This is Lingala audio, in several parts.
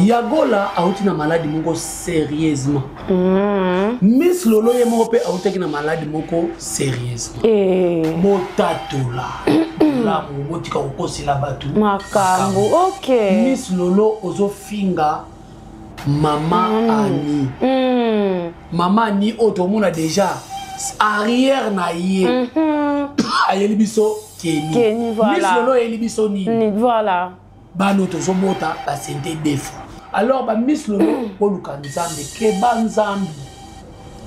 Yagola auti na maladi moko sérieusement. Miss Lolo ye moko mpe autaki na maladi moko sérieusement. Eh. Botatola bolamu, botika kokosela bato makambo. Ok. Miss Lolo ozofinga mama Annie. Mama Annie oyo tomona déjà arrière na ye. Ayeli biso Kenny. Kenny, voilà. Miss Lolo ayeli biso nini? Voilà. Bano tozobota basente deux fois. Alors ba Miss Lolo boluka nzambe, keba nzambe.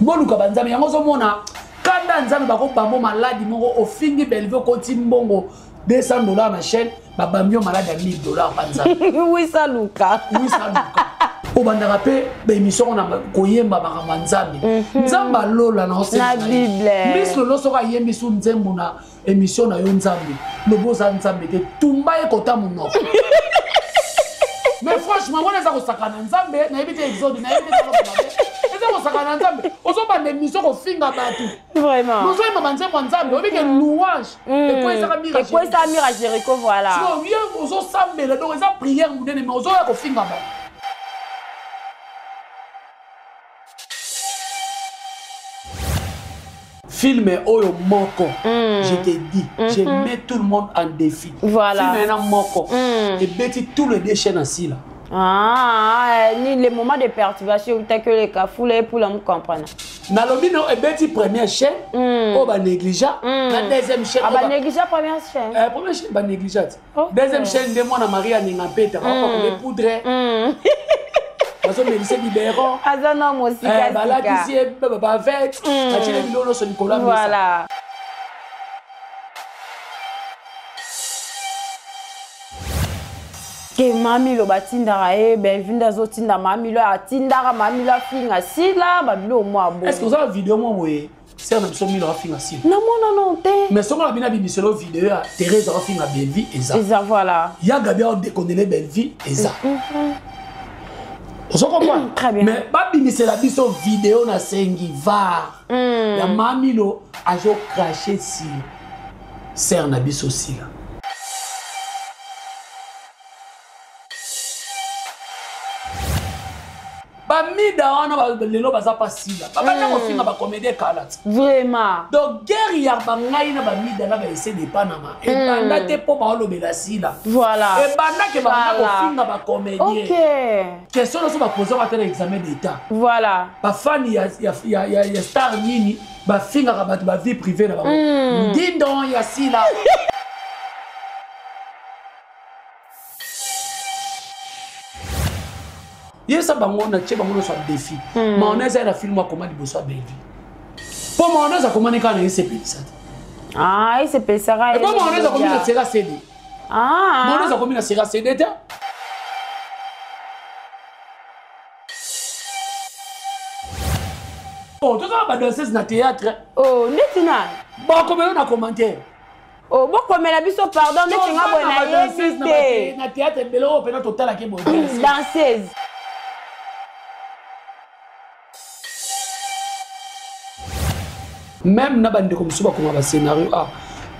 Boluka ba nzambe yango ozomona kanda nzambe bako bambo maladi moko ofingi Bellevue okoti mbongo $200 na chaîne babambi yo maladi ya $1000 pa nzambe. Oui, ça luka. Oui, ça luka. Obandaka mpe ba émission na koyemba makambo ya nzambe. Nzambe alola na Na Bible. Miss Lolo soki ayembi su nzembo na émission na yo nzambe, lobo oza nzambe te, tumba ye kota monoko. Mais franchement, wana eza kosakana nzambe, nayebi te exode, nayebi te koloba mabe. Eza kosakana nzambe. Ozobanda émission kofinga bato. Vraiment. Ozoyemba banzembo ya nzambe, oyebi ke louange ekweyisaka mur ya Ekweyisaka mur ya Jéricho, voilà. Sinon, ye ozosambela, donc eza prière monene, mais ozoya kofinga bato. Film oyo moko, je te dis, je mets tout le monde en défi. Voilà. Film na moko. Et beti tous les deux chaînes assis là. Ah, ni les moments de perturbation, t'as que les cafoulés pour l'homme comprendre. Nalobi no ebeti première chaîne, oh ba négligea, la deuxième chaîne. Ah ba négligea première chaîne. Première chaîne ba négligea. Okay. Deuxième chaîne de moi na Maria Ninga Peta, on va les poudre. Bazo melise biberon. Aza na mosika. Balakisi ye ba vet, atile bilolo so Nicolas Mesa. Voilà. Ke mami lo batindaka ye, Bellevue nde azotinda mami lo, atindaka mami lo afinga sila, ba bilo mwa bo. Est-ce que oza vidéo mwa boye? Sœur na biso Milo afinga sila. Na mona non te. Mais songo na bina bimiselo vidéo ya Thérèse afinga Bellevue eza. Eza voilà. Ya Gabi a déconner Bellevue eza. Ozo comprendre? Très bien. Mais ba bimisela biso vidéo na sengi var. Ya Mamilo azo cracher sur sœur na biso sila. Ba mida wana ba lelo baza pa sila. Ba banda kofinga ba comédien kala. Vraiment. Donc guerre ya ba ngai na ba mida na ba essayer de Panama. Et banda te po ba olobela sila. Voilà. Et banda ke ba banda kofinga ba comédien. OK. Question na so ba poser ba tena examen d'état. Voilà. Ba fan ya ya ya ya, ya star nini ba fingaka bato ba vie privée na bango. Dindon ya sila. Yesa bango na tie bango nyonso ya défi. Mayonnaise ya na film akoma liboso ya Bellevue. Po mayonnaise akomani kaka na ye sepelisa te. Ah, ye sepelisaka ye. Po mayonnaise akomi na série CD. Ah. Mayonnaise akomi na série CD te. Oh, tozala ba danseuse na théâtre. Oh, ndeti na. Bakomela na commentaire. Oh, bokomela biso pardon, ndeti nga boye na yebi te. Na théâtre ebele oyo mpena totalaki boye. Danseuse. Même na bandeko mosusu bakoma ba scénario ah,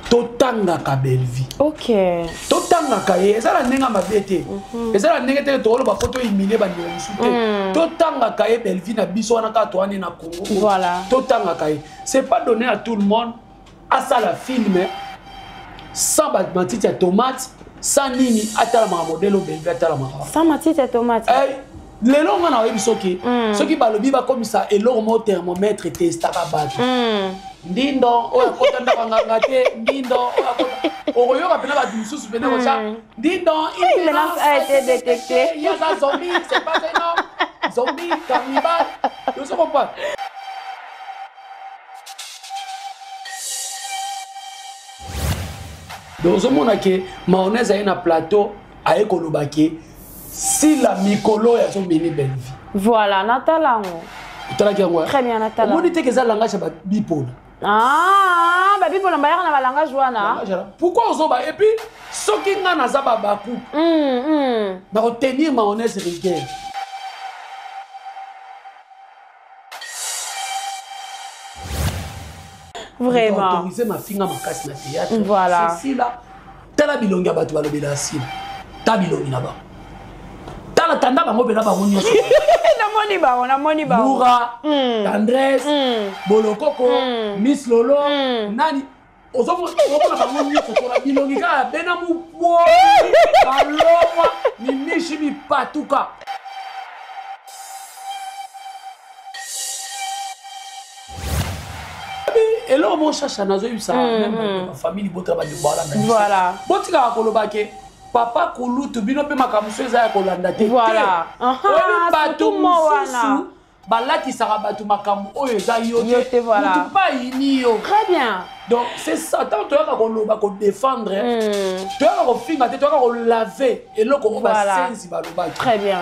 totangaka Bellevue. Ok. Totangaka ye, eza na ndenge ya mabe te. Eza na ndenge te tokoloba po tohumilier bandeko mosusu te. Totangaka ye Bellevue na biso wana kaka toani na Congo. Voilà. Totangaka ye. C'est pas donné à tout le monde asala film sans ba matiti ya tomate, sans nini atalamaka modèle oyo Bellevue atalamaka. Sans matiti ya tomate. Eh, lelo nga na oyebi soki, soki balobi bakomisa eloko moko thermomètre testaka bato. Ndindo oyo akota ndako ya nganga te, ndindo oyo akota. Okoyoka pena bato mosusu pena kotya, ndindo, Une menace a été détectée. Il y a un zombie, c'est pas un homme. Zombie, cannibale. Vous comprenez? Donc, ozomona ke mayonnaise aye na plateau, aye koloba ke sila mikolo oyo azomene Bellevue. Voilà, natala yango. Otalaki yango, hein? Très bien, natala. Omoni te ke eza langage ya ba bipola. Ah, ba bipola bayaka na ba langage wana. Langage wana. Pourquoi ozoba? Et puis, soki nga naza ba baku, nako tenir mayonnaise rigueur. Vraiment. Autoriser ma finga makasi na théâtre. Voilà. C'est là. Tala bilongi ya bato balobela sila. Ta bilongi na bango. Tala, tanda bango mpena, bango nyonso. Namoni bango, namoni bango. Mura, Tendresse, Bolokoko, Miss Lolo, nani, ozomona bango nyonso tona bilongi kaka bena moboi, balongwa mimishi mipatuka. Eloko moko, Shasha, nazoyebisa même bafamille botala, bandeko balanda biso. Botikaka koloba ke papa kulutu bino mpe makambo mosusu eza ya kolanda te. Oyebi, bato Surtout mo wana. Mosusu balatisaka bato makambo oyo eza yo Yo te. te, voilà. Mutu mpe ayini yo. Très bien. Donc c'est ça, ntango toyaka koloba, kodéfendre, toyaka kofinga te, toyaka kolave eloko oyo basenzi balobaki. Très bien.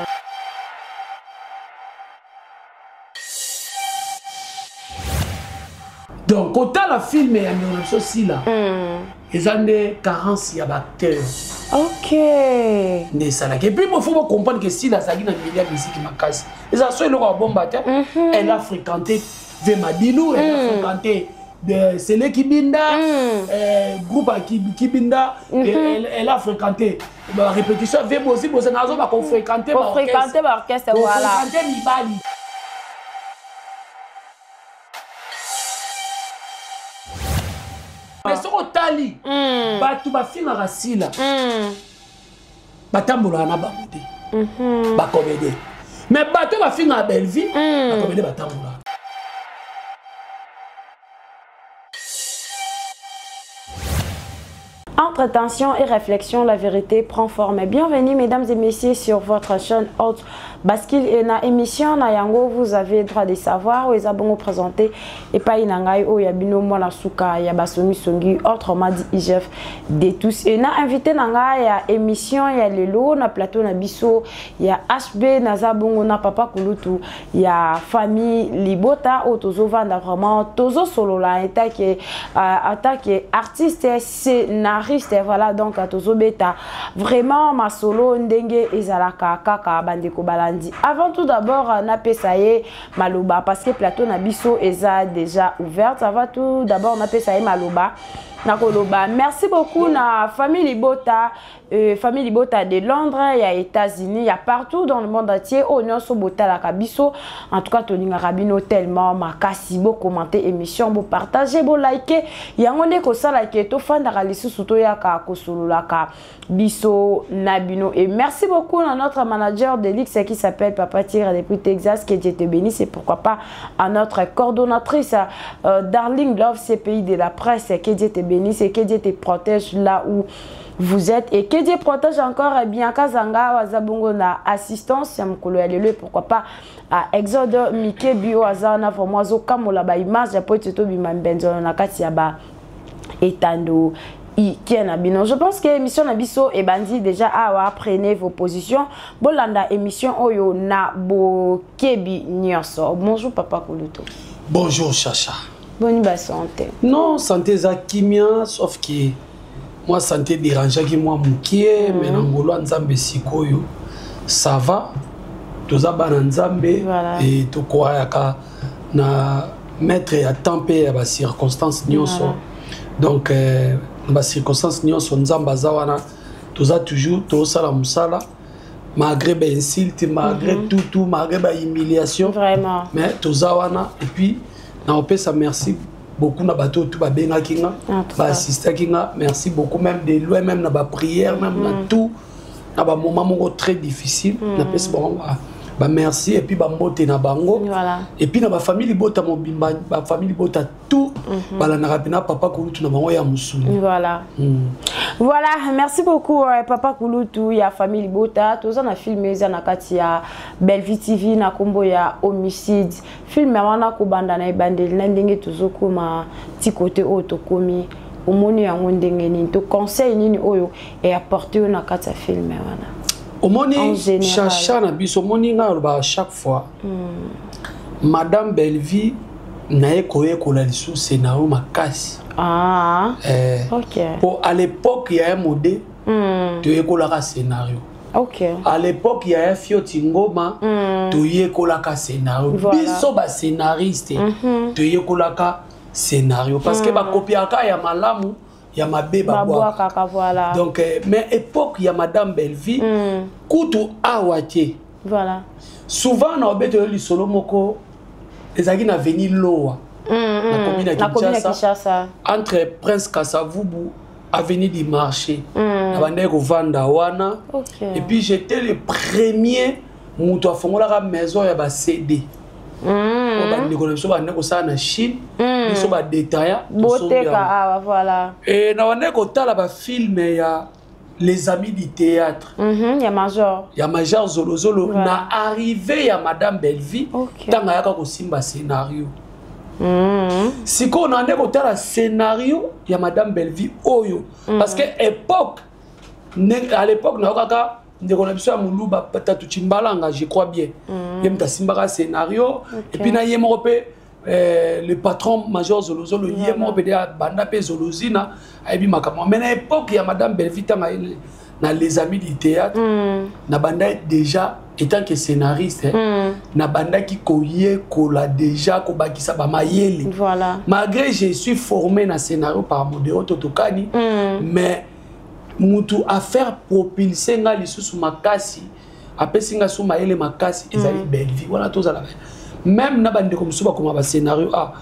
Donc kotala film ya ndeko na biso Sila, eza nde carence ya baacteur nde esalaki. Et puis il faut bocomprendre que Sila azalaki na milieu ya musique makasi, eza so eloko ya bomba te. Elle a fréquenté ve Madilu, elle a fréquenté de Sele Kibinda, groupe ya Kibinda, elle a fréquenté barépétition ve bosi bosi, nazo bakofréquente. Fréquenter baorchestre, voilà. Kofréquente mibali. Mais soki otali, bato bafingaka Sila, batambolaka na bango te, bacomédien. Mais bato bafingaka Bellevie, bacomédien batambolaka. Entre tension et réflexion, la vérité prend forme. Bienvenue, mesdames et messieurs, sur votre chaîne Haute Bascule. Et na émission na yango, vous avez droit de savoir, oyo eza bongo présenté epai na ngai oyo ya bino mwana suka ya basongi songi, autrement dit IGF de tous. Et na invité na ngai ya émission ya lelo na plateau na biso ya HB, naza bongo na papa kulutu ya famille Libota oyo tozovanda vraiment, tozosolola en tant que artiste scénariste. Voilà, donc tozobeta vraiment masolo ndenge ezalaka kaka. Bandeko balandi, avant tout d'abord napesa ye maloba parce que plateau na biso eza déjà ouverte. Avant tout d'abord napesa ye maloba, nakoloba merci beaucoup na famille Libota, famille Libota de Londres, ya États-Unis, ya partout dans le monde entier oyo nyonso botalaka biso. En tout cas tolingaka bino tellement makasi. Bocommenter émission, bopartage, bolike, yango nde kosalaka tofandaka lisusu, toyaka kosololaka biso na bino. Et merci beaucoup à notre manager de l'X qui s'appelle Papa Tigre depuis Texas, que Dieu te bénisse. Et pourquoi pas à notre coordonnatrice Darling Love CPI de la presse, que Dieu te bénisse et que Dieu te protège là où vous êtes, et que Dieu protège encore Bianca Zanga Wazabongo na assistance ya mokolo ya lelo, et pourquoi pas à Exode Mike Bio aza na vraiment azokamola ba image ya po ete tobima mbenzono na kati ya ba etando ikie na bino. Je pense que émission na biso ebandi déjà awa. Prenez vos positions, bolanda émission oyo na bokebi nyonso. Bonjour papa kulutu. Bonjour Chacha. Boni basanté? Non, santé eza kimia, sauf que moi santé dérangeaki mwa mokie, mais na ngolo ya Nzambe sikoyo ça va. Toza bana Nzambe e tokoyaka na maître ya temps mpe ya bacirconstance nyonso. Donc na bacirconstance nyonso Nzambe aza wana, toza toujours tozosala mosala malgré bainsulte, malgré tout tout, malgré bahumiliation. Mais toza wana. Et puis na opesa merci beaucoup na bato oyo tu babengaki nga, En tout cas. baassistaki nga. Merci beaucoup, même de loin, même na baprière, même na tout, na bamoment moko très difficile. Napesi bango bamerci et puis bambote na bango. Et puis na bafamille Libota mobimba, bafamille Libota tout balandaka mpena papa kulutu na bango ya mosuni. Voilà, merci beaucoup papa kulutu ya famille Libota. Toza na film eza na kati ya Bellevue TV na kombo ya Homicide. Film wana, kobanda na ebandeli na ndenge tozokoma ti kote oyo tokomi, omoni yango ndenge nini? To conseil nini oyo eapporte yo na kati ya film wana? En Omoni, général. Chacha na biso, omoni, ngai alobaka chaque fois, madame Bellevie naye koyekola lisusu scénario makasi. Po à l'époque ya ya mode, toyekolaka scénario. À l'époque ya ya Fioti Ngoma, toyekolaka scénario. Biso bascénariste toyekolaka scénario parce que bakopiaka ya malamu, Ya mabe babwakaka, voilà. Donc mais époque ya madame Bellevie, kutu awa te. Souvent na obetelo lisolo moko ezalaki na avenue Loa, na commune ya Kinshasa, entre Prince Kasavubu, avenue du Marché. Na bandaki kovanda wana. Et puis j'étais le premier moto afongolaka maison ya ba CD. Oyo bandeko na biso bande kosala na Chine, biso badétaillants. Boteka awa, voilà. E na bandaki kotala bafilm ya Les Amis du Théâtre. Ya Major. Ya Major Zolozolo. Na arrivé ya madame Bellevie, ntango ayaka kosimba scénario, sikoyo na nde kotala scénario ya madame Bellevie oyo, parce que époque à l'époque nayokaka ndeko na biso ya Moluba, Tatu Chimbalanga, je crois bien, ye moto asimbaka scénario. Et puis na ye moko mpe le patron Major Zolozolo, ye moko mpe banda mpe Zolozina, ayebi makambo. Mais na époque ya madame Bellevie, ntango aye na Les Amis du Théâtre, na banda déjà étant que scénariste, nabandaki koyekola déjà, kobakisa bamayele. Malgré je suis formé na scénario par Modero Totokani, mais mutu afaire propulser nga lisusu makasi, apesi nga so mayele makasi, ezali Bellevie wana. Tozala même na bandeko mosusu bakoma bascénario, ah,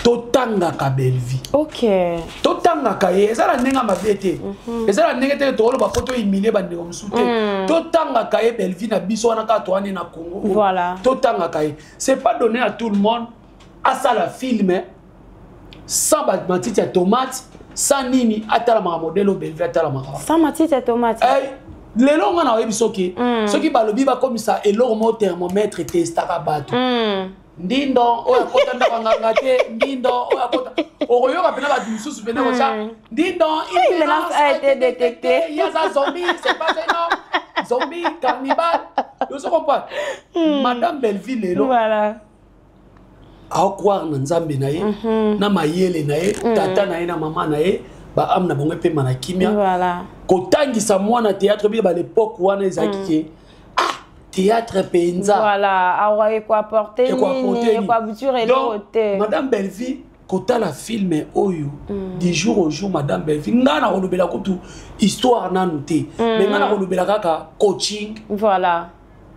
totangaka Bellevie. Totangaka ye, eza na ndenge ya mabe te, eza na ndenge te tokoloba po tohumilie bandeko mosusu te. Totangaka ye, Bellevie na biso wana kaka towane na Congo. Totangaka ye. C'est pas donné à tout le monde asala film sans matiti ya tomate, sans nini, atalamaka modèle oyo Bellevie atalamaka. Sans matiti ya tomate. Lelo nga na oyebi soki soki balobi bakomisa eloko moko thermomètre, etestaka bato. Ndindo oyo akota ndako nganga te, ndindo oyo akota, okoyoka mpena bato mosusu pene kotya ndindo. Une menace a été détectée. Ye aza zombie, c'est pas un homme, zombie cannibale, ozo comprendre? Madame Belleville lelo aocroire na Nzambe na ye, na mayele na ye, tata na ye na mama na ye, baâme na bango epema na kimia. Kotangisa mwana théâtre bi ba l'époque wana ezalaki ke ah, théâtre mpenza. Voilà, awa ekoapporte nini, ekoaboutir eloko te. Madame Bellevie, kotala film oyo, du jour au jour, madame Bellevie, ngai na kolobela kutu histoire nanu te, mais ngai na kolobela kaka coaching,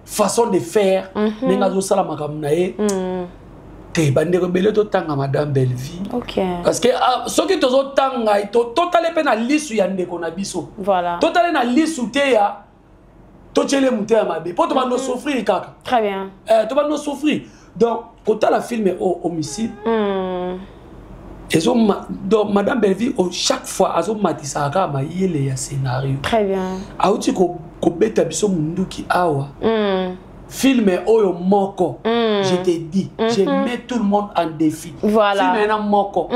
façon de faire, ndenge azosala makambo na ye te. Bandeko ebele, totanga madame Bellevie, parce que ah, soki tozotanga, totale mpe na lisu ya ndeko na biso. Totale na lisu te ya totiele mote ya mabe, mpo tobanda osouffrir kaka. Très bien. Tobanda osouffrir. Donc kotala film oyo Homicide, ezo donc madame Bellevie chaque fois azomatisaka kaka mayele ya scénario. Très bien. Auti kobeta biso munduki awa. Film oyo moko, je te dis, je mets tout le monde en défi. Film ena moko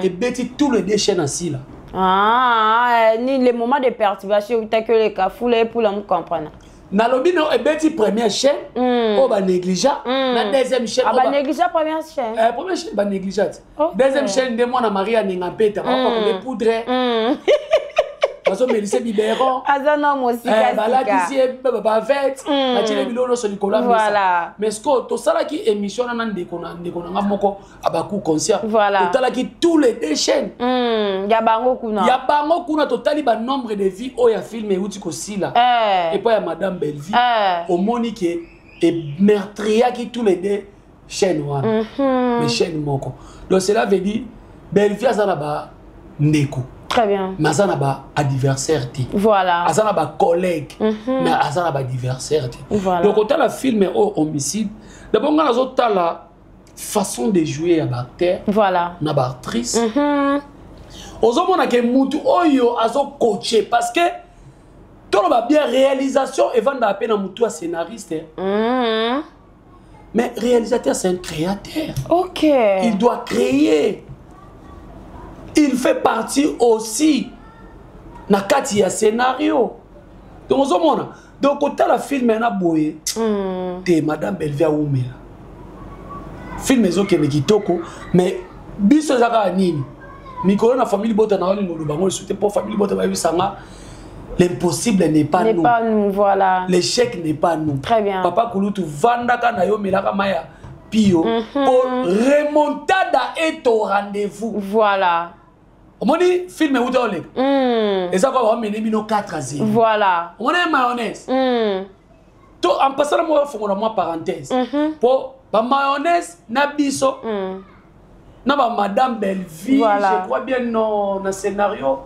ebeti tous les deux chaînes asila. Ah, ni les moments de perturbation que les cafoule pour me comprendre. Nalobi no ebeti première chaîne oyo banégligea, na deuxième chaîne. Ah, banégligea première chaîne. Première chaîne banégligea te. Deuxième chaîne nde mwana Marie aninga mpeta bakokole poudre, bazomelise biberon. Aza na mosika. Balatisi ye bavete, batiele biloko nyonso likolo ya mesa. Mais sikoyo tosalaki émission wana na ndeko na nga moko abaku conscient. Totalaki tous les deux chaînes. Ya bango kuna. Ya bango kuna, totali banombre de vues oyo ya film euti kosila epai ya madame Bellevie. Omoni ke emeurtriaki tous les deux chaîne wana, mais chaîne moko. Donc cela veut dire Bellevie aza na bandeko, Très bien. mais aza na baadversaire te. Aza na bacollègue, mais aza na baadversaire te. Donc otala film oyo Homicide, d'abord nga nazotala façon de jouer ya baacteur na baactrice. Ozomona ke mutu oyo azocoache, parce que toloba bien, réalisation evandaka mpe na mutu ya scénariste. Mais réalisateur, c'est un créateur. Il doit créer, il fait partie aussi na kati ya scénario. Donc ozomona, donc kotala film na boye te, madame Bellevie aumela, film ezokende kitoko. Mais biso eza kaka nini, mikolo na famille bota na olingo oloba ngo lisusu te, mpo famille bota bayebisanga: l'impossible n'est pas n'est nous. Pas nous, voilà. L'échec n'est pas nous. Très bien. Papa kulutu, vandaka na yo, melaka maya pio, po remontada est au rendez-vous. Omoni film euta oleka. Eza kwa bamene bino 4 à 0. Voilà. Omoni mayonnaise. To en passant na mwa fongola mwa parenthèse. Po ba mayonnaise na biso. Na ba madame Bellevue, voilà. Je crois bien non na scénario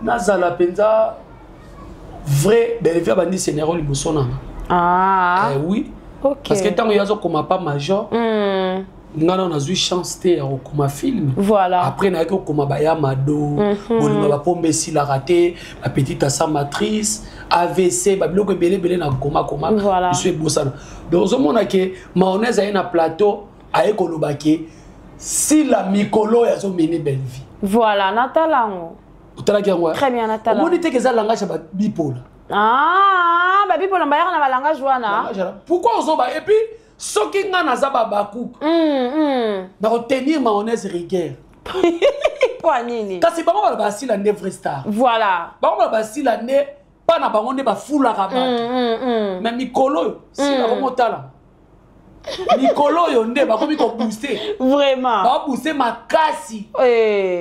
nazala penza vrai Bellevue abandi scénario liboso nanga. Ah. Oui. OK. Parce que tango yazo koma pas major. Nga na nazwi chance te ya kokoma film. Voilà. Après nayaki kokoma baya mado, bolingo bapombe esilaka te, bapetite asa matrice, AVC, babiloko ebele ebele na koma koma. Voilà. Biso ebosana. Donc ozomona ke mayonnaise aye na plateau, aye koloba ke sila mikolo oyo azomene Bellevue. Voilà, natala yango. Otalaki yango? Très bien, natala. Omoni te ke eza langage ya bipola. Ah, babipola bayaka na balangage wana. Pourquoi ozoba? Et puis soki nga naza babakuka nakotenir mayonnaise rigueur. Po nini? Kasi bango baloba basila nde vrai star. Voilà. Bango baloba basila nde pa na bango nde bafulaka bato. Mais mikolo oyo sila komotala. Mikolo oyo nde bakomi kobooster. Vraiment. Babooster makasi.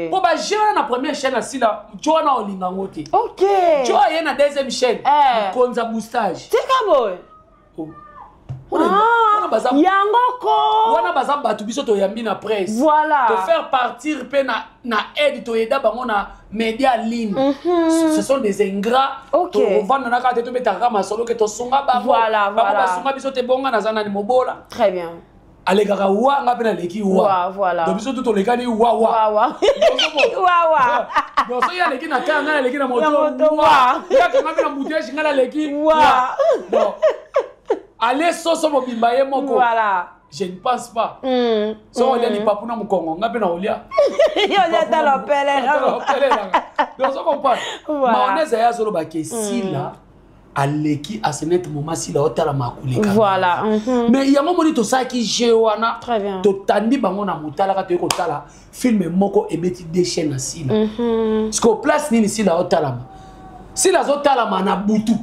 Po ba jeune na première chaîne asila, jo na olinga ngo te. OK. Jo aye na deuxième chaîne. Konza boostage. Tika boy. Yango ko. Wana baza batu biso to yambi na presse. Voilà. To faire partir pe na aide to yeda bango na média ligne. Ce sont des ingrats. OK. To vanda na ka te to betaka masolo ke to sunga bango. Voilà, voilà. Bango basunga biso te bonga na zana ni mobola. Très bien. Alekaka wa nga pe na leki wa. Wa, voilà. Donc biso to lekani wa wa. Wa wa. Wa wa. Donc so ya leki na ka nga na leki na moto. Wa. Ya ka nga pe na bouteille nga na leki. Wa. Bon. Allez, soso mobimba ye moko. Voilà. Je ne pense pas. So olia lipapu na mukongo, nga pe na olia. Yo olia ta lopele. Donc so comprend. Voilà. Mayonnaise ya solo ba ke sila aleki à ce net moment sila otala makuleka. Voilà. Mais yango moni to saki jeu wana. Très bien. To tandi bango na mutala ka to kotala film moko ebeti deux chaînes na sila. Parce que place nini sila otala ma. Sila zo tala ma na butu.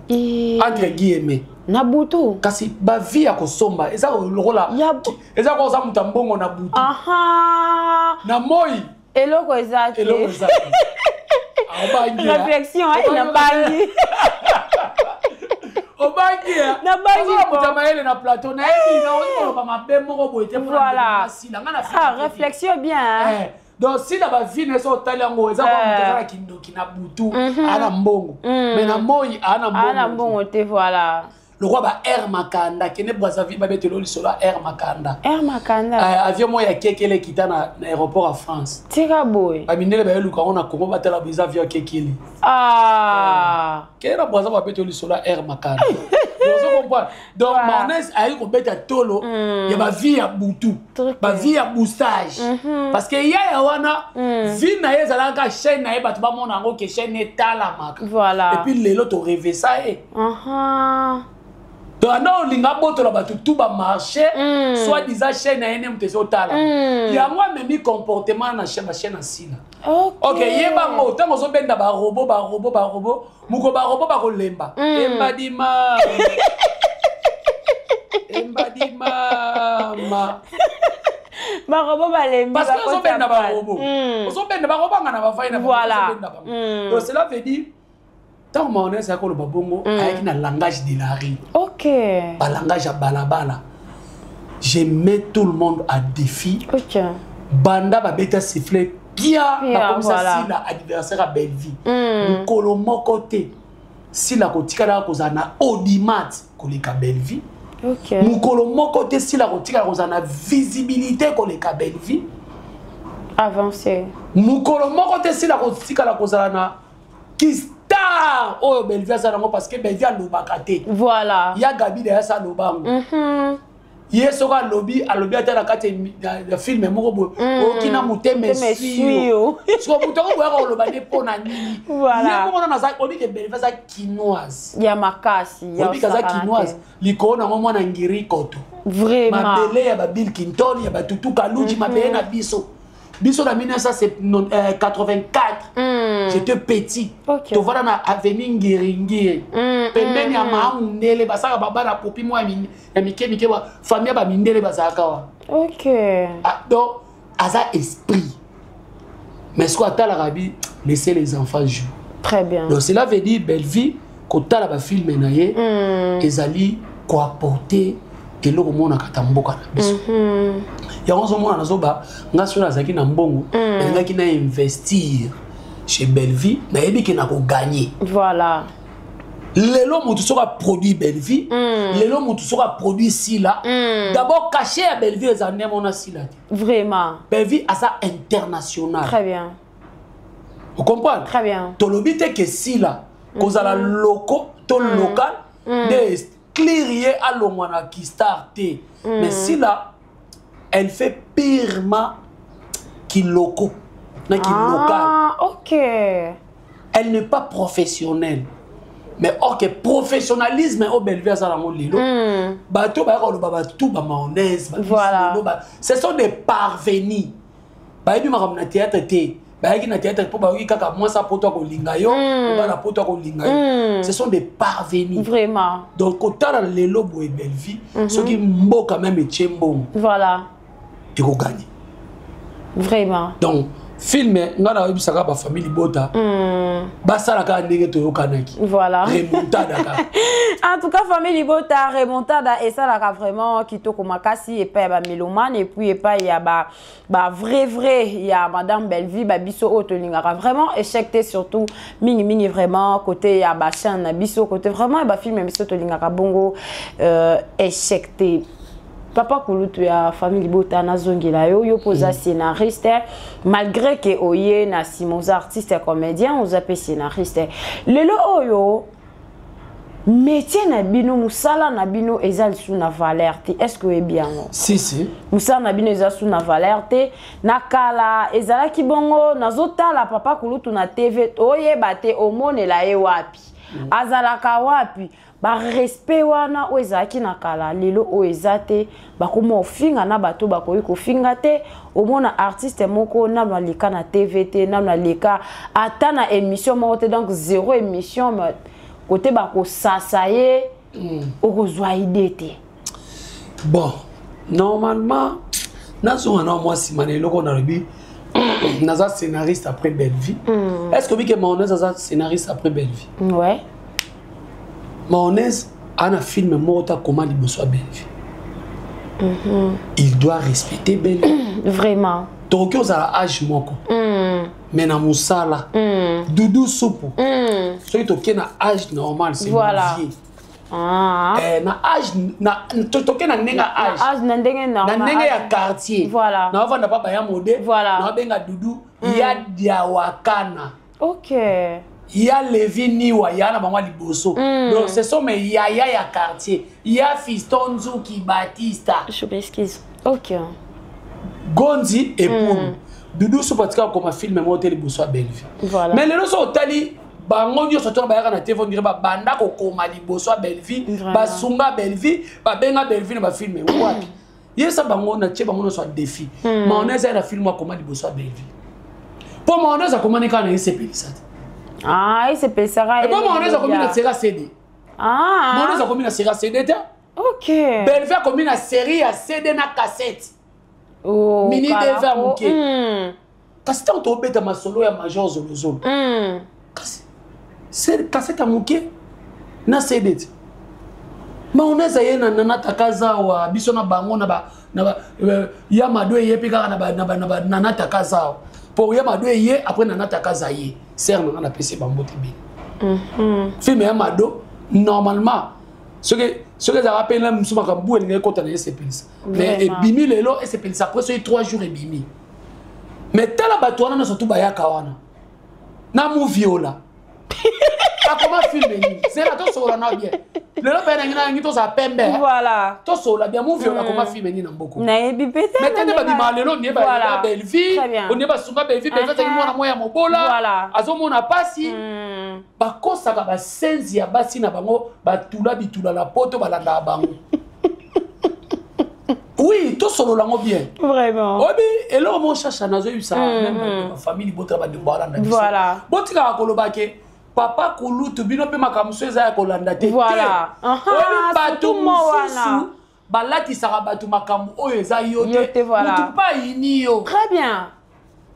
Entre guillemets. Na butu. Kasi ba vie ya kosomba eza lokola eza ko za muta mbongo na butu. Aha. Na moi. Eloko eza te. Eloko eza. Obangi. Réflexion ai na bangi. Obangi. Na bangi. Oza muta mayele na plateau na yebi na ozo ba mabe moko boye te. Voilà. Sila nga na. Ah, réflexion bien. Donc si la vie ne so tali yango eza kwa mutu azala kindoki na butu ana mbongo. Mais na moi ana mbongo. Ana mbongo te voilà. Le roi ba Air Makanda kene Brazzaville ba betelo lisolo Air Makanda. Air Makanda. Avion moi ya kekele kita na aéroport à France. Tika boy. Ba mindele ba luka ona Congo batala biza avion kekele. Ah. Kene na Brazzaville ba betelo lisolo Air Makanda. Donc comprendre. Donc mayonnaise ayi ko beta tolo ya ba vie ya butu. Ba vie ya boostage. Parce que ya wana vie na ye zalaka chaîne na ye bato ba mona ngo ke chaîne etala maka. Voilà. Et puis lelo to rêver ça eh. Donc on linga boto la tout ba marché soit disant chaîne na ye ne mteso tala. Ya moi même comportement na chaîne chaîne sina. OK, yeba ngo tango zo benda ba robot ba robot ba robot muko ba robot ba kolemba. Embadima. Embadima ma. Ba robot ba lemba. Parce que zo benda ba robot. Zo benda ba robot ngana ba faina. Voilà. Donc cela veut dire tant mayonnaise ya koloba bongo ayaki na langage de la rue. OK. Ba langage ya balabala. Je mets tout le monde à défi. OK. Banda ba beta siffler pia ba comme ça si la adversaire à Bellevue. Mukolo moko te. Si la kotikala kozana audimat koleka Bellevue. OK. Mukolo moko te si la kotikala kozana visibilité koleka Bellevue. Avancé. Mukolo moko te si la kotikala kozana ki star oyo Bellevue azala ngo parce que Bellevue alobaka te. Voilà. Ya Gabi de sa lobango. Ye soka lobi alobi ata na kati ya film moko boye okina muteme suyo. So mutu ko boya ko loba ne pona nini. Voilà. Ye moko na za obi ke Bellevue za kinoise. Ya makasi ya obi kaza kinoise likona ngo mwana ngiri koto. Vraiment. Mabele ya ba Bill Clinton ya ba Tutu Kaluji mabele na biso. Biso na 1984. J'étais petit. Okay. Tu vois na avenue Ngiringiri. Pembeni ya maundele basaka baba na popi mwa ya mike mike wa famille ba mindele basaka wa. OK. Ah, donc aza esprit. Mais soki atalaka bi laisser les enfants jouer. Très bien. Donc cela veut dire Bellevue kotala bafilme na ye ezali koapporter eloko monaka ta mboka na biso. Yango ozomona nazoba nga soki nazalaki na mbongo, nalingaki na investir chez Bellevue, nayebi ke nakogagner. Lelo motu soki aproduit Bellevue, lelo motu soki aproduit Sila, d'abord cachet ya Bellevue eza nde mona Sila te. Bellevue aza international. Très bien. Ocomprendre? Très bien. Tolobi te ke Sila kozala loko to local nde clear ye alongwa na kistar te, mais Sila, elle fait purement kiloko na kilocal. Ah, ok. Elle n'est pas professionnelle, mais or que professionnalisme oyo Bellevue aza nango lelo, bato bayaka koloba batu bamayonnaise. Ce sont des parvenus, bayebi makambo na théâtre te. Bayaki na théâtre mpo bayoki kaka mwasi apoto akolinga yo, mobali apoto akolinga yo. Ce sont des parvenus. Donc kotala lelo boye Bellevue, soki mboka même etie mbongo, ekoganye. Donc film nga nayebisaka bafamille libota basalaka ndenge toyokanaki. Remontada kaka. En tout cas, famille libota, remontada esalaka vraiment kitoko makasi epai ya bamélomane et puis epai ya ba ba vrai vrai ya madame Bellevue. Babiso oyo tolingaka vraiment échec te, surtout mingimingi vraiment côté ya bachaîne na biso, côté vraiment ya bafilme ya biso, tolingaka bongo échec te. Papa kulutu ya famille libota, nazongela yo. Yo mpo oza scénariste, malgré ke oye na nsima oza artiste comédien, oza mpe scénariste. Lelo oyo métier na bino, mosala na bino eza lisusu na valeur te. Est ce que oyebi yango? Si, si. Mosala na bino eza su na valeur te. Na kala ezalaki bongo. Nazotala papa kulutu na TV, oyeba te omonela ye wapi, azalaka wapi. Barespect wana oyo ezalaki na kala, lelo oyo eza te. Bakoma ofinga na bato bakoki kofinga te. Omona artiste moko nano aleka na TV te, nano aleka ata na émission moko te, donc zéro émission, mais kote bakosasa ye, okozwa idée te. Bon, normalement nazonga na mwa nsima na eloko nalobi naza scénariste après Bellevue. Est ce que obike Mayonnaise aza scénariste après Bellevue? Ouais. Mayonnaise ana film moko ta koma liboso ya Bellevue. Il doit respecter Bellevue. Tokoki ozala age moko, mais na mosala, Dudu Supu, soki tokei na age normal, c'est vieux. Eh, na age na toke na ndenge ya age. Age na ndenge na ndenge ya quartier. Naovanda pa baya mode. Naobenga Dudu ya Diawakana. Ya Levi Niwa ya na bango ya liboso. Donc ce sont mes yaya ya quartier, ya Fiston Nzuki Batista. Je m'excuse, ok. Gonzi Epulu, Dudu Supu atika kokoma film moko te liboso ya Bellevue. Mais lelo so otali bango nyonso tona bayaka na TV, on dirait babanda kokoma liboso ya Bellevue. Basunga Bellevue, babenga Bellevue na bafilme wapi? Yesa bango na tie bango nyonso ya défi. Mayonnaise aye na film akoma liboso ya Bellevue, mpo Mayonnaise akomani kaka na esepelisa te. Ah, esepesaka. Epo Mayonnaise akomi na série CD. Mayonnaise akomi na série CD te. Bellevue akomi na série ya CD na cassette. Oh, mini kala DV ya moke. Kasi ntango tobeta masolo ya Major Zolozolo, kasi cassette ya moke na CD te. Mayonnaise aye na Nanataka Zawa, biso na bango na ba ya Mado eye mpe kaka na ba Nanataka Zawa, po ya Mado eye après Nanataka za ye ser nanga napesi bango te bene. Film ya Mado, normalement soki ezalaka mpe na mosu makambo elingi ekɔta na esepelisa, mais ebimi lelo esepelisa après soki 3 jours ebimi. Mais tala bato wana nyonso tu bayaka wana na Moviola akoma film nini? Zela tosolola na bien lelo mpe nangi nangi tozala pembe. Tosolola bien, Moviola akoma film nini na mboko? Nayebi pe te. Mais tete babima lelo nie bayeba Bellevue, onie basunga Bellevue. Bellevue azali mwana moko ya mobola, azomona pasi. Bakosaka basenzi ya basi na bango, batula bitula na poto, balandaka bango. Oui, tosolola yango bien. Oyebi eloko mo shasha nazoyebisa même bafamille libota, bandeko balanda biso, botikaka koloba ke papa kulutu bino mpe makambo mosusu eza ya kolanda te. Oyebi bato mosusu balatisaka bato makambo oyo eza yo te, mutu mpe ayini yo. Très bien.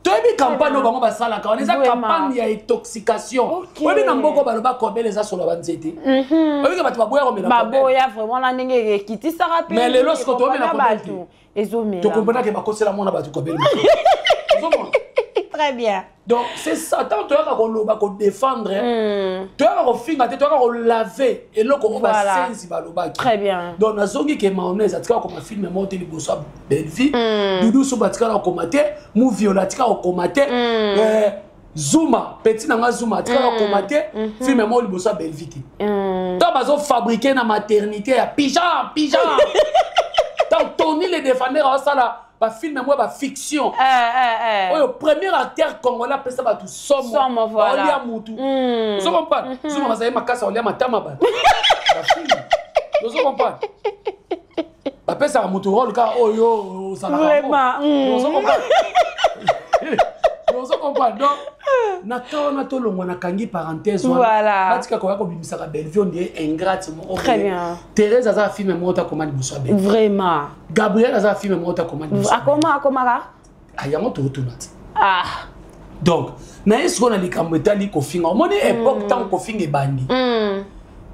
Toyebi campagne oyo bango basalaka wana, eza campagne ya intoxication. Oyebi, na mboka baloba kobele eza solo banzete. Oyebi ke bato baboya komela. Baboya vraiment na ndenge ekitisaka mpe. Mais lelo siko toomela kobele te, ezomela. Tokomprena ke bakosela mwana bato kobele. Très bien. Donc c'est ça, tant toyaka koloba, kodéfendre, toyaka kofinga te, toyaka kolave eloko oyo basenzi balobaki. Très bien. Donc nazongi ke Mayonnaise atikaka koma film moko te liboso ya Bellevie. Dudu so batikala kokoma te, Muviola atikaka kokoma te, Zuma, petit na nga Zuma, atikala kokoma te film moko liboso ya Bellevie te. Ntango bazofabriquer na maternité ya pigeon pigeon, ntango Tony le Défendeur aosala bafilm moko ya bafiction oyo premier acteur congolais apesa bato somo, baolia mutu, ozo comprendre? Zuma bazali makasi, aolia matama bato. Bafilm, ozo comprendre, bapesaka motu rôle kaka oyo ozalaka, ozo comprendre? Ozo comprendre? Donc na ka wana tolongwa, nakangi parenthèse wana. Batika koya kobimisaka Bellevue nde ingrate moko. Thérèse aza film moko takoma liboso ya Bellevue. Vraiment. Gabriel aza film moko takoma liboso. Akoma, akomaka. Yango totuna te. Donc naye sikoyo na likambo etali kofinga. Omoni, époque ntango kofinga ebandi,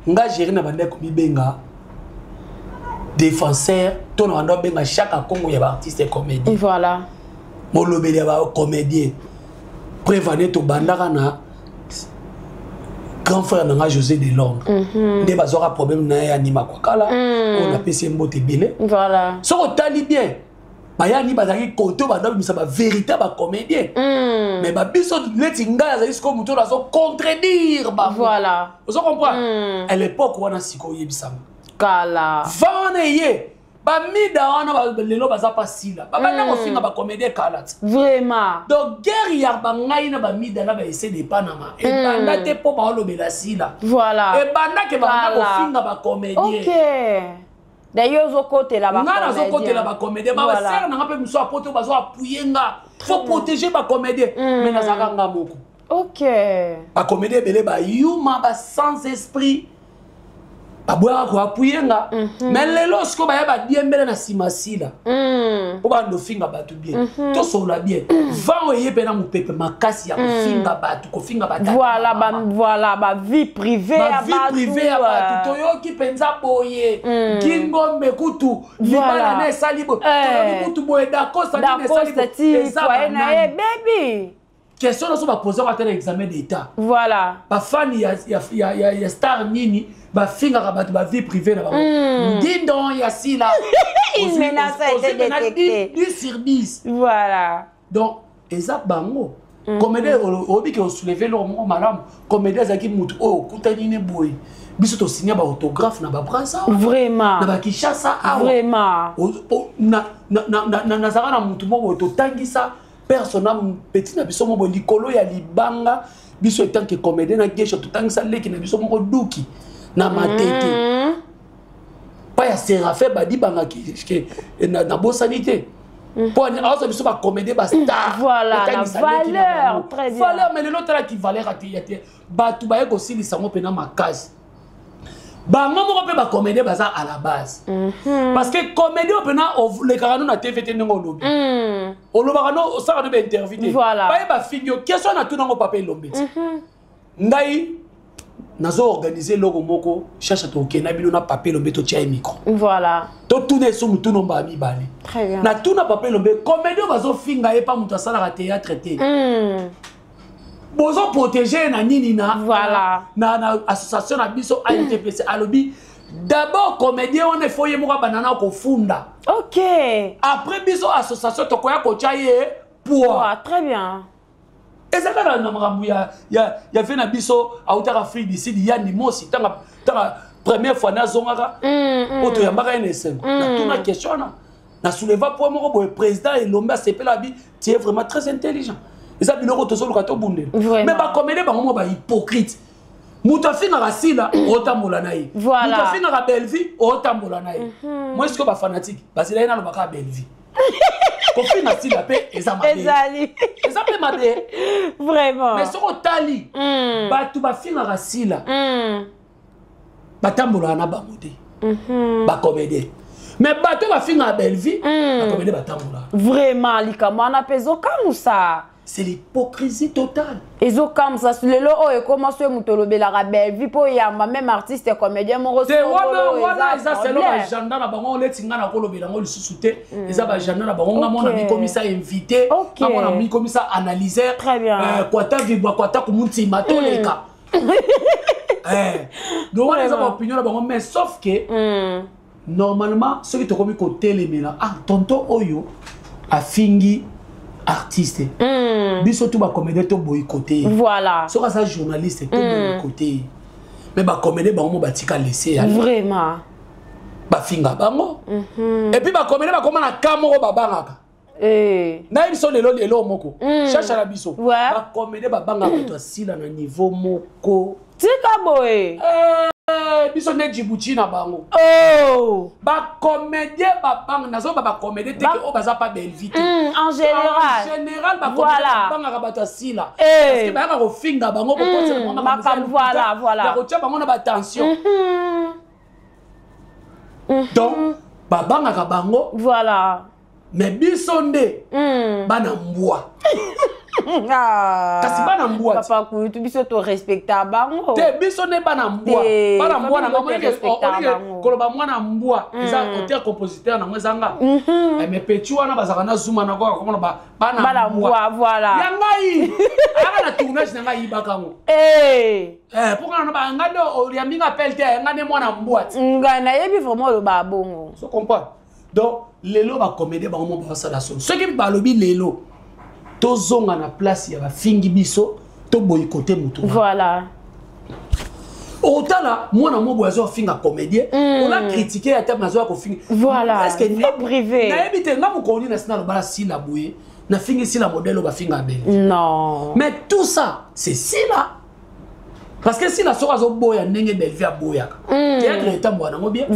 nga géri na bandaki komibenga défenseur to na banda obenga chaque Akongo ya baartiste comédien. Molobeli ya bacomédien. Preuve, tobandaka na grand frère na nga José de Londres, nde bazwaka problème na ye anima kwakala, oyo napesi ye mbote ebele. Soki otali bien, bayani bazalaki kote banda bimisa bavérité ya bacomédien, mais babiso neti ngai azali sikoyo motu oyo azo contredire bango. Ozo comprendre? À l'époque wana, sikoyo oyebisanga Kala. Va wana eye bamida wana, lelo baza pasila, babanda kofinga bacomédien kala ti. Donc guerre ya bangai na bamida na baese de Panama ebanda te mpo baolobela sila. Ebandake babanda kofinga bacomédien. Ok, d'ailleurs ozokotela. Nga nazokotela bacomédien, basere nanga mpe miso apoto bazo appuyer nga, faut protéger bacomédien, mais nazalaka nga moko. Bacomédien ebele bayuma, ba sans esprit, baboyaka koappuyer nga. Mais lelo sikoyo baya badiembele na nsima sila mpo banda ofinga bato bien. Tosolola bien, vent oyo eye mpe na mopepe makasi ya kofinga bato, kofinga batata. Voilà, ba vie privée ya bavie privée ya bato. Toyoki mpenza boye, Kingombe kutu libala na esali boye, toyoki kutu boye Dacosta nini esali boye. Eza na ye bebi. Question nyonso bapose ata na examen d'état. Bafani ya star nini bafingaka bato bavie privée na bango? Ndindon ya sila. Une menace a été détectée. 10 sur 10. Donc eza bango comédien oyebi ke osoulever eloko moko malamu. Comédien azalaki motu oyo okutani ne boye, biso tosinya baautographe na baBrazza, na baKinshasa awa. Nazalaka na motu moko boye, totangisa persona petit na biso moko boye likolo ya libanga. Biso en tant que comédien na Gesho, totangisa leki na biso moko duki na Matete pa ya Séraphin badibanga nabosani te, mpo aoza biso bacomédien bastar. Voilà, la valeur, très bien. Valeur, mais lelo otalaki valeur ate ya te. Bato baye kosilisa yango mpena makasi. Bango moko mpe bacomédien baza à la base, parce que comédien oyo mpena olekaka no na TV te, ndenge olobi, olobaka no, osalaka no bainterview te. Baye bafingi yo. Question na tunango papa Elombe ti ngai nazo organiser eloko moko chacha, tokenda bino na papa Elombe, totia ye micro. Totuna eso motuna mbala mibale. Très bien. Natuna papa Elombe, comédien oyo bazofinga ye pa moto asalaka théâtre te, bozoprotéger ye na nini na na association na biso ANTPC? Alobi d'abord comédien wana efo ye moko abanda na kofunda. Après biso association tokoya kotya ye poids. Ouais, très bien. Eza kaka na makambo ya ve na biso autaka Afrique du Sud, yani mosi tanga première fois nazongaka, oyo toyambaka ye na esengo, natuna question wana, na souleva point moko boye. Président Elombe asepela, abi tu es vraiment très intelligent, eza biloko tozoluka tobundela. Mais bacomédien bango moko bahypocrite. Moto afingaka Sila, otambola na ye. Moto afingaka Bellevie, otambola na ye. Moi sikoyo bafanatike bazela ye nalobaka Bellevie kofinga Sila mpe eza mabe. Ezali. Eza mpe mabe. Mais soki otali, bato bafingaka Sila, batambolaka na bango te, bacomédien. Mais bato bafingaka Bellevie, bacomédien batambolaka. Vraiment, likambo wana mpe ezokamwisa. C'est l'hypocrisie totale. Ezokamwisa lelo oyo ekoma so moto olobelaka Bellevue mpo oyamba même artiste comédien moko. Te, wana wana eza selon baagenda na bango. Neti nga nakolobela yango lisusu te, eza baagenda na bango. Nga mona mikomisa invité, nga mona mikomisa analyseur. Très bien. Kwata vibwa kwata kumuntima toleka. Donc wana eza baopinion na bango, mais sauf que normalement soki tokomi kotelemela, ah, tonton oyo afingi artiste, biso tu bacomédien to boycotter ye. Soki aza journaliste, to boycotter ye. Mais bacomédien bango mo batika laisser aller. Bafinga bango et puis bacomédien bakoma na ka moko babangaka. Nayebi biso lelo, lelo moko chacha na biso, bacomédien babangaka bato asila na niveau moko. Tika boye. Biso nde Djibouti na bango. Oh. Bacomédien babanga, nazoba bacomédien te oyo baza pa Bellevue te. En général. En général, bacomédien babangaka bato ya sila parce que bayaka kofinga bango, kokotela bango makambo, voilà. ya kotia bango na batension. Donc babangaka bango. Mais biso nde bana mbwa. Ah. Kasi bana mbwa ti. Papa Kulutu, biso torespecta bango. Te, biso nde bana mbwa. Te, bana mbwa na famille bango torespecta bango. Koloba mwana mbwa eza auteur compositeur nango ezanga. Mais petit wana bazalaka na zuma na koka komona bana bana mbwa. Mbwa, voilà. Ya ngai aka na tournage na ngai yibaka yango. Mpo nga na ngai nde oyambi nga appel te, ngai nde mwana mbwa ti. Ngai nayebi vraiment oloba bongo. So comprendre. Donc lelo bacomédien bango mo basala soni soki balobi lelo tozonga na place ya bafingi biso, toboycotter motu wana. Otala mwana mo boye aza kofinga comédien, ona critique ata mazo ya kofinga. Est-ce que Vie privée. Nayebi te nga mokolo nini nasi nalobala sila boye, nafingi sila modèle oyo bafinga abele. Non. Mais tout ça, c'est sila, parce que sila soki azoboya ndenge Bellevue aboyaka, théâtre etamboka nango bien.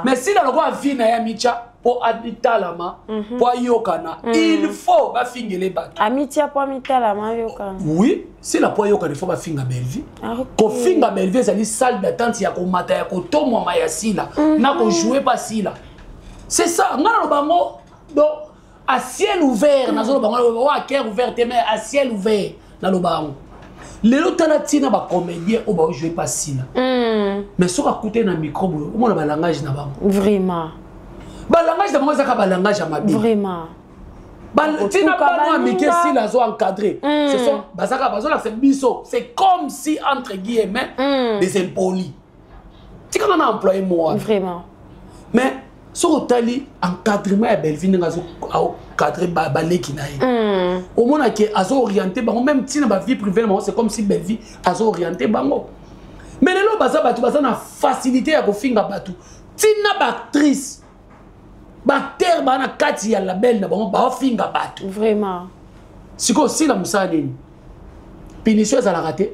Mais sila lokola vie na ye amitya mpo atalama, mpo ayokana, il faut bafingele bato. Amitia po amitalama, ayokana. Oui, sila mpo ayokana, il faut bafinga Bellevue. Ah, ok. Kofinga Bellevue ezali salle d'attente ya komata ya kotomwama ya sila na kojouer pa sila. C'est ça nga naloba yango. Donc à ciel ouvert nazoloba yango, oyo à cœur ouvert te, mais à ciel ouvert naloba yango. Lelo tala ntina bacomédien oyo baojouer pa sila, mais soki akutani na micro boye, omona balangage na bango. Balangage na bango ezaka balangage ya mabe. Ntina Kotuka bana ya mike baninga. sila azo encadré, ce sont bazaka bazolakisa biso, c'est comme si entre guillemets des impolis, tikanga na employé mo wana. Mais soki otali encadrement ya Bellevue, ndenge azo encadré baleki na ye, omonake azo orienté bango même ntina bavie privée na bango. C'est comme si Bellevue azo orienté bango. Mais lelo baza bato baza na facilité ya kofinga bato, ntina baactrice, baacteur baa na kati ya label na bango baofinga bato. Sikoyo osila mosala nini? Punition ezalaka te.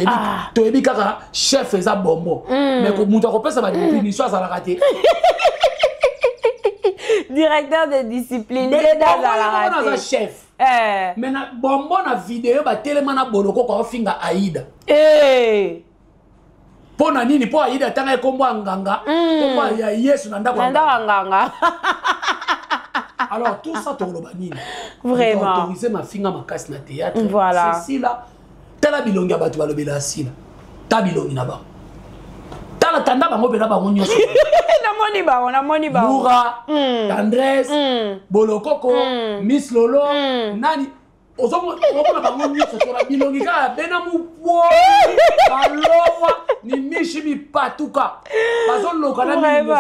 Ah. Toyebi kaka chef eza bombo, mais moto akopesa bapunition azalaka te. Directeur de discipline Mais nde bongo azalaka wana aza te. chef. Mais na bombo na video batelema na boloko aofinga Aida. Mpo na nini? Mpo Aida atanga ye kombo ya nganga, kombo ya Yesu na ndako na ya ndako ya nganga. Alors tout ça, tokoloba nini? Autorise mafinga makasi na théâtre. C'est sila. Tala bilongi ya bato balobela ya sila, ta bilongi na bango, tala tanda bango mpena bango nyonso. Namoni bango, namoni bango. Mura, Tendresse, Bolokoko, Miss Lolo, nani, ozomona bango nyonso tona bilongi kaka bena mopoi, balowa ni mishi mipatuka, bazoloka na mingi.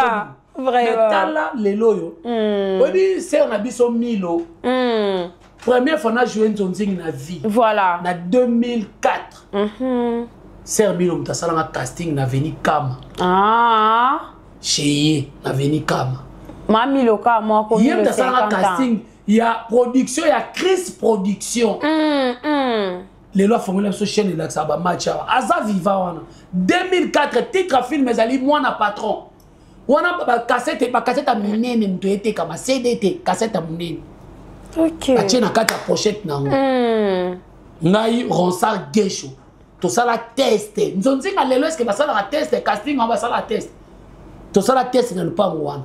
Mais tala lelo oyo, oyebi sere na biso Milo, première fois na joué nzonzingi na vie, na 2004, sere Milo moto asalanga casting na Veni Kama. Chez ye na Veni Kama. Mami ka moko. Ye moto asalanga casting ya production ya Chris Production. Lelo afongoli biso chaîne elakisaka bamatch awa, aza viva wana. 2004, titre film ezali Mwana Patron. Wana bacassette, bacassette ya minene, moto etekama CD te, cassette ya monene. Batie na kati ya pochette nango. Ngai Ronsard Gesho tosala test nzonzinga. Lelo eske basalaka test casting wana? Basalaka test, tosala test na lupango wana.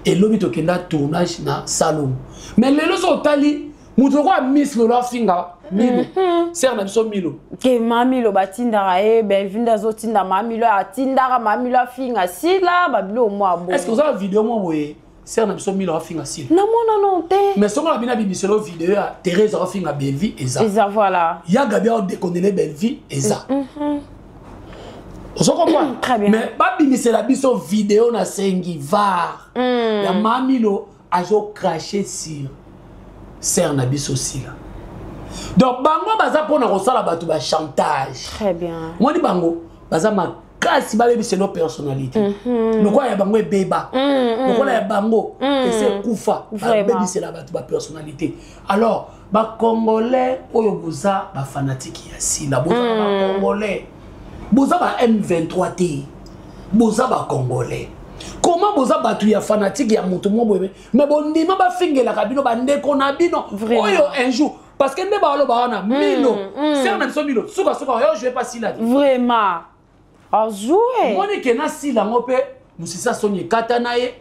Elobi tokenda tournage na Salongo. Mais lelo so otali Moto lokola Miss Lolo afinga Milo, sere na biso Milo. Ke Mamilo batindaka ye, Belvi nde azotinda Mamilo, atindaka Mamilo afinga Sila, babilo mwa bo. Est ce que oza na video mwa boye, sere na biso Milo afinga Sila? Namona non te. Mais songo na bino abimiselo video ya Thérèse afinga Belvi, eza. Eza, voilà. Ya Gabi aodekonele Belvi, eza. Ozo comprendre? Très bien. Mais babimisela biso video na sengi var ya Mamilo azo cracher sur sœur na biso Sila. Donc bango baza mpona kosala bato ba chantage. Très bien. Moni bango baza makasi, babebiselo personnalité. Lokola ya bango ebeba, lokola ya bango ese ekufa, babebisela bato ba personnalité. Alors bacongolais oyo boza bafanatike ya Sila, boza bacongolais, boza ba M23 te, boza bacongolais. Comment boza bato ya fanatique ya moto mo boye, mais bondima bafingelaka bino bandeko na bino oyo un jour? Parce que nde baloba wana Milo, sere na biso Milo, sukasuka oyo joue pas Sila te. Vraiment, ajoue. Omoni ke na Sila yango mpe mosisa soni ekata na ye.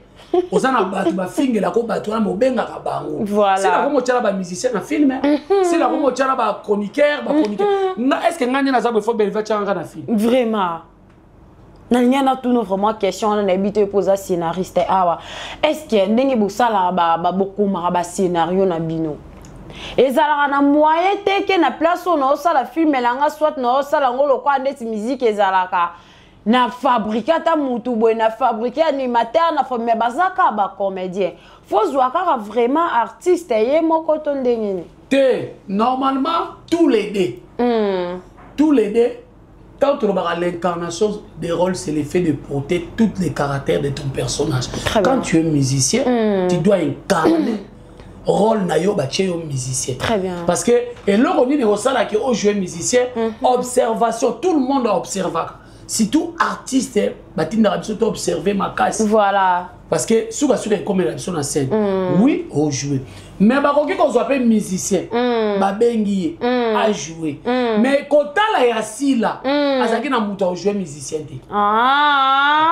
Oza na bato bafingelako bato wana, bobengaka bango. Sila komo otyala bamusicien na film, Sila komo otyala bachroniqueur, bachroniqueur. Nga, est ce que ngai nde naza boye, faut Belvi atyaka na film? Vraiment, nalingi natuna vraiment question wana. Nayebi te mpo oza scénariste awa. Est ce que ndenge bosalaka, bokomaka bascénario na bino, ezalaka na moyen te ke na place oyo naosala film elanga, soit naosala yango lokola ndeti musique ezalaka na fabrique, ata mutu boye na fabrique animateur na, mais baza kaka bacomédien, faut zwa kaka vraiment artiste ye moko to ndenge nini? Te, normalement tous les deux. Tous les deux. Quand tu l'incarnation des rôles, c'est l'effet de porter tous les caractères de ton personnage. Très Quand bien. tu es musicien, tu dois incarner rôle na yo batie yo musicien. Très bien. Parce que eloko nini osalaki ojouer musicien? Observation. Tout le monde observaka, surtout artiste, batindaka biso to observer makasi. Parce que sukasuka ekomela biso na scène. Oui, ojouer, mais bakoki kozwa mpe musicien, babengi ye ajouer, mais kotala ya Sila, azalaki na moto aojouer musicien te.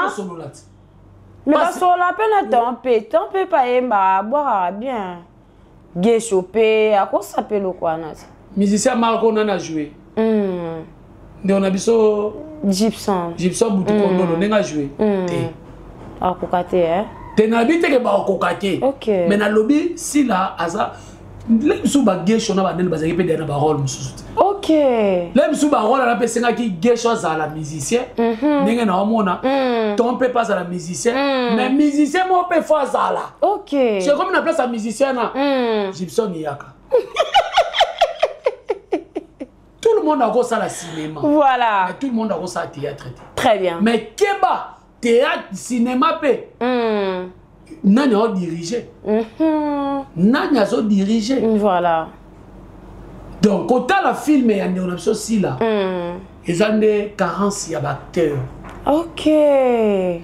Tosolola ti. Mais basola mpe na ton mpe, ton mpe payembaka, abwakaka bien. Gesho mpe akosa mpe eloko wana te. Musicien Marko nani ajoue? Ndeko na biso. Gibson. Gibson Butu Kondolo, ndenge ajoue te. Akoka te, eh? Te, nalobi teke bakokoka te. Mais nalobi Sila aza le mosusu, bagesho na bandene bazalaki mpe deya na barole mosusu te. Le mosusu barole wana mpe esengaki Gesho azala musicien, ndenge na omona ton mpe mpe azala musicien, mais musicien moko mpe faut azala. C'est comme na place ya musicien na Gibson eyaka. Tout le monde akosala cinéma, mais tout le monde akosala théâtre te. Très bien. Mais keba, théâtre, cinéma mpe, nani aodirige? Nani azodirige? Donc kotala film ya ndeko na biso Sila, eza nde carence ya baacteur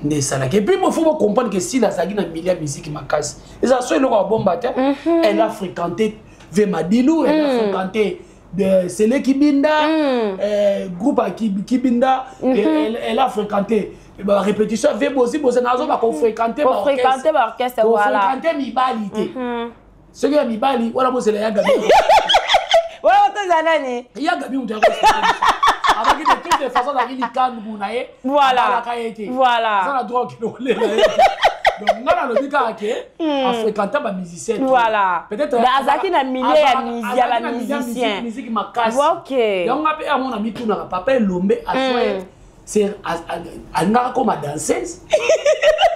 nde esalaki. Et puis il faut comprendre que Sila azalaki na milieu ya musique makasi, eza so eloko ya bomba te. Elle a fréquenté ve Madilu, elle a fréquenté de Sele Kibinda, groupe à Kibinda, elle a fréquenté ba répétition ve bosi bosi nazo ba kofréquenter. Kofréquenter ba orchestre, voilà. Kofréquenter mibali te. Soki ya mibali wana, bozela ya Gabi. Wana toza nani? Ya Gabi, moto abaki. De toutes les façons, azalaki likangu na ye. Abalaka ye te. Aza na droit okende kolela ye. Donc nga nalobi kaka ke afréquenta bamusicien. Peut-être azalaki na milieu ya bamusicien. Musique makasi. Yango nga mpe amona mitunaka papa Elombe azwa ye, c'est alingaka koma danseuse,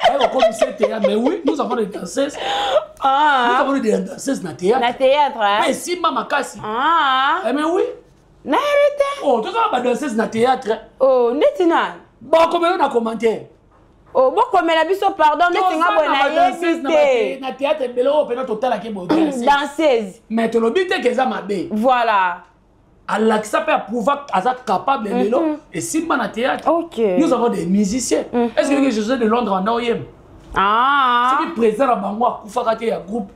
aye kokomisa théâtre. Mais oui, nous avons des danseuses, nous avons des danseuses na théâtre. Na théâtre. Mpe esimba makasi. Eh, mais oui. Nayebi te. Oh, tozala badanseuse na théâtre. Oh, neti nani? Bakomela na commentaire. Oh, bokomela biso, pardon, neti nga boye nayebi te. Na théâtre ebele oyo mpena totalaki boye. Danseuse. Mais tolobi te ke eza mabe. Alakisa mpe aprouva aza capable. Lelo esimba na théâtre. Nous avons des musiciens. Est ce que José de Londres anda oyemba? Soki président na bango akufaka te, ya groupe,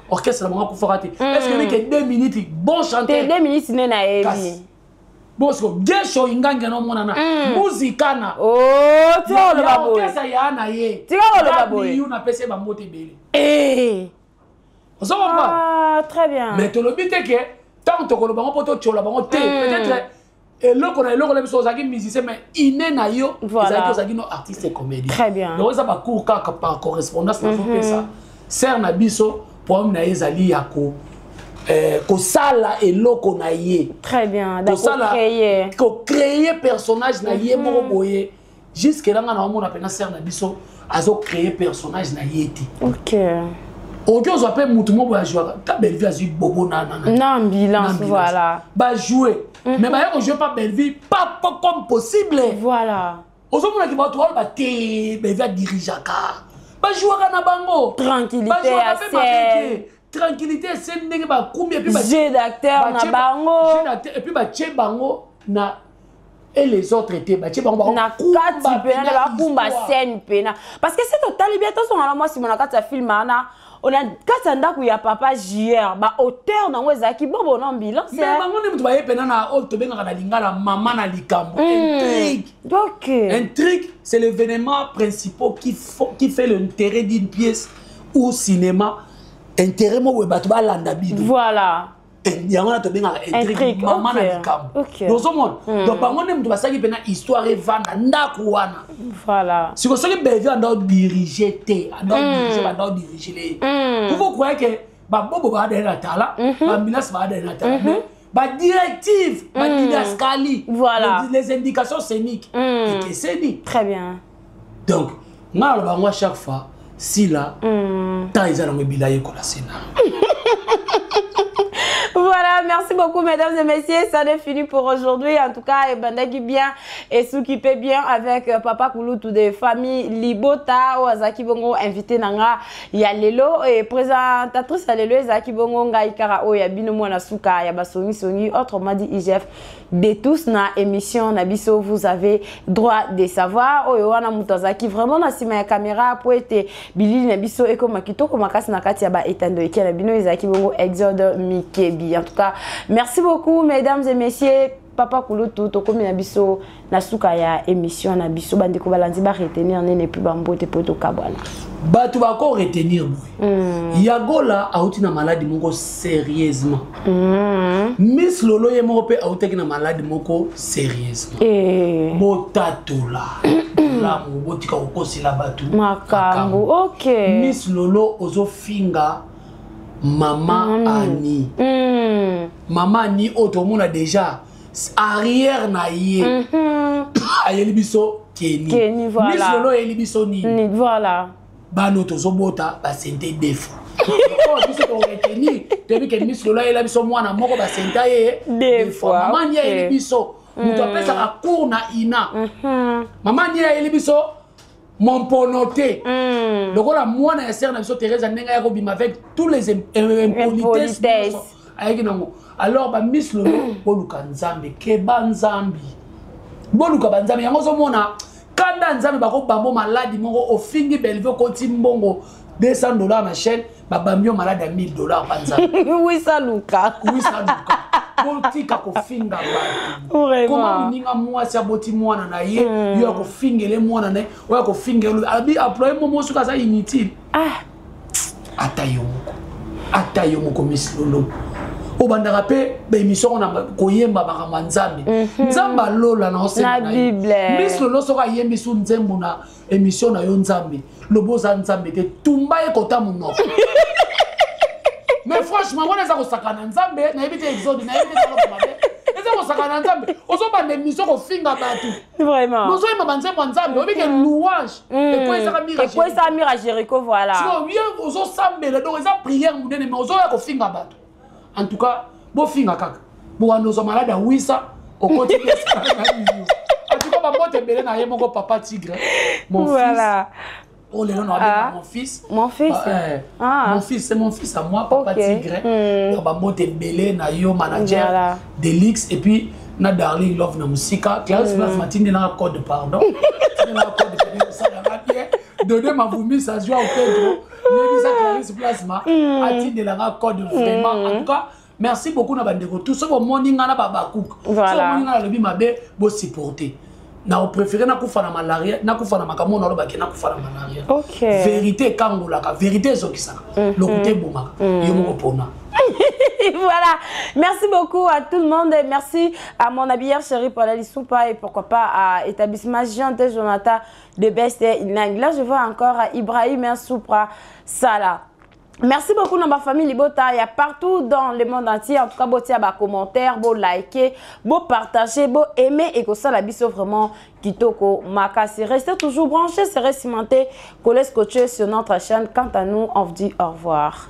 orchestre na bango akufaka te, est ce que que 2 minutes bon chanteur? Te, 2 minutes nde nayebi. Bon, siko Gesho Ingange nomonana muzikana. Oh, tika koloba boye. Orchestre ya na ye. Tika koloba boye. Yu napesi ye bambote ebele. Ozo comprendre? Ah, très bien. Mais tolobi te ke ntango tokoloba bango mpo totyola bango te. Peut-être eloko na eloko na biso ozalaki musicien, mais ine na yo ezalaki ozalaki no artiste comédien. Très bien. Donc eza bacours kaka par correspondance nazopesa. Sere na biso, problème na ye ezali ya ko kosala eloko na ye. Très bien. Kosala créer. Kocréer personnage na ye moko boye. Jusque là nga na omona mpena sere na biso azocréer personnage na ye te. Okoki ozwa mpe mutu moko boye ajouaka ta Bellevue, azwi bobo na Na ambulance, voilà. Bajoue, mais baye kojoue pa Bellevue pas comme possible. Ozomonaki bato wana bate Bellevue adirigeaka, bajouaka na bango. Tranquillité ya Bajouaka mpe mabe te, tranquillité ese ndenge bakumbi et puis Jeu d'acteur na bango. Jeu d'acteur, et puis batie bango na et les autres te, batie bango Na kati mpena na bakumba scène mpena, parce que se totali bien, tozonga na mwa nsima na kati ya film wana, ona kati ya ndako ya papa JR, bahauteur nango ezalaki bobo na ambulance. Mais bango nde moto baye mpena na oyo tobengaka na lingala mama na likambo, intrigue. Intrigue, c'est l'événement principal qui fait l'intérêt d'une pièce ou cinéma, intérêt moko boye bato balanda bino. Yango wana tobengaka intrigue, Intrigue, mama na likambo. Ozomona, donc bango nde moto basalaki mpena histoire evanda ndako wana. Siko soki Bellevue anda odirige te, anda odirige, banda odirige le ye, vous croyez que babobo baadali na tala, baambulance baadali na tala, mais badirective, badidascali, les indications scéniques ekeseni. Très bien. Donc nga naloba yango à chaque fois, sila temps eza nango ebila yekola scénario. Voilà, merci beaucoup mesdames et messieurs, ça est fini pour aujourd'hui. En tout cas, ebandaki bien et s'occuper bien avec Papa Kulutu de famille Libota, oyo azaki bongo invité na nga ya lelo et présentatrice ya lelo ezaki bongo ngai kara oyo ya bino mwana suka ya basongi songi, autrement dit IGF de tous na émission na biso vous avez droit de savoir. Oyo wana mutu azaki vraiment na sima ya caméra po ete bilili na biso ekoma kitoko makasi na kati ya ba etando eke na bino ezaki bongo Exode Mikebi. En tout cas, merci beaucoup mesdames et messieurs. Papa Kulutu, tokomi na biso na suka ya émission na biso, bandeko balandi ba retenir nene puis bambote po tokabwana. Bato bako retenir boye: Yagola auti na maladi moko sérieusement, Miss Lolo ye moko mpe autaki na maladi moko sérieusement. Botatola bolamu, botika kokosela bato makambo. Miss Lolo, ozofinga mama Ani. Mama Ani oyo tomona déjà arrière na ye ayeli biso Keni. Keni, voilà. Miss Lolo ayeli biso nini? Voilà. Bana oyo tozobota basente deux fois. Oyo biso toretenir, toyebi ke Miss Lolo ayela biso mwana moko, basenta ye Deux fois, mama Ani ayeli biso moto apesaka cours na ina. Mama Ani ayeli biso mompono te, lokola mwana ya sere na biso Thérèse, ndenge aya kobima avec tous les impolitesses Impolitesse. nyonso ayaki nango. Alors bamiss Lolo, boluka Nzambe, keba Nzambe, boluka banzambe. Yango ozomona kanda Nzambe bakobambo maladi moko. Ofingi Bellevue, okoti mbongo 200 $ na chaîne, babambi yo maladi ya 1000 $ pa Nzambe. Wisa luka. Wisa luka. Botika kofinga bato. Koma moninga mwasi aboti mwana na ye, yo ya kofingele mwana na ye, oyo ya kofingele abi employe momo soki aza inutile. Ata yo moko, ata yo moko Miss Lolo, obandaka mpe baémission na koyemba makambo ya Nzambe. Nzambe alola na osenga Na na ye. Bible. Miss Lolo, soki ayembi su nzembo na émission na yo, Nzambe lobo oza Nzambe te, tumba ye kota monoko. Mais franchement, wana eza kosaka na Nzambe. Nayebi te, Exode, nayebi te, eza mabe, eza kosaka na Nzambe. Ozobanda émission kofinga bato, ozoyemba banzembo ya Nzambe. Oyebi ke louange ekweyisaka mur. Ekweyisaka mur ya Jéricho, voilà. Sikoyo ye ozosambela, donc eza prière monene, mais ozoya kofinga bato. En tout cas, bofinga kaka, bowanda ozwa malade ya wisa okoti. En tout cas, bambote ebele na ye moko Papa Tigre, mon fils. Oh, lelo na Ah. mon fils. Mon fils. Bah, Ah. mon fils, c'est mon fils à moi, Papa Tigre. Donc bambote ebele na yo manager Delix, et puis na Darling Love na musika Clarisse Place matindi na code, pardon, tindela code pene osalaka bien. Dode Mavumisa Joao Pedro, yebisa Clarisse Plasma atindelanga code. Vraiment, en tout cas, merci beaucoup na bandeko tout. Soki bomoni nga na babakuka, soki bomoni nga nalobi mabe, bosupporte. Na préféré nakufa na malaria, nakufa na makambo nalobaki, nakufa na malaria. Vérité ekangolaka, vérité ezokisaka, lokuta ebomaka. Yo moko pona. Voilà. Merci beaucoup à tout le monde et merci à mon habilleur chéri Paul Soupa et pourquoi pas à établissement Jean Jonathan de Best Inang. Là, je vois encore Ibrahim Soupra Salah. Merci beaucoup dans ma famille Libota, il y a partout dans le monde entier. En tout cas, bo tia ba commentaire, bo liker, bo partager, bo aimer et que ça la biso vraiment kitoko makasi. Restez toujours branchés, serez cimentés, collés scotchés sur notre chaîne. Quant à nous, on vous dit au revoir.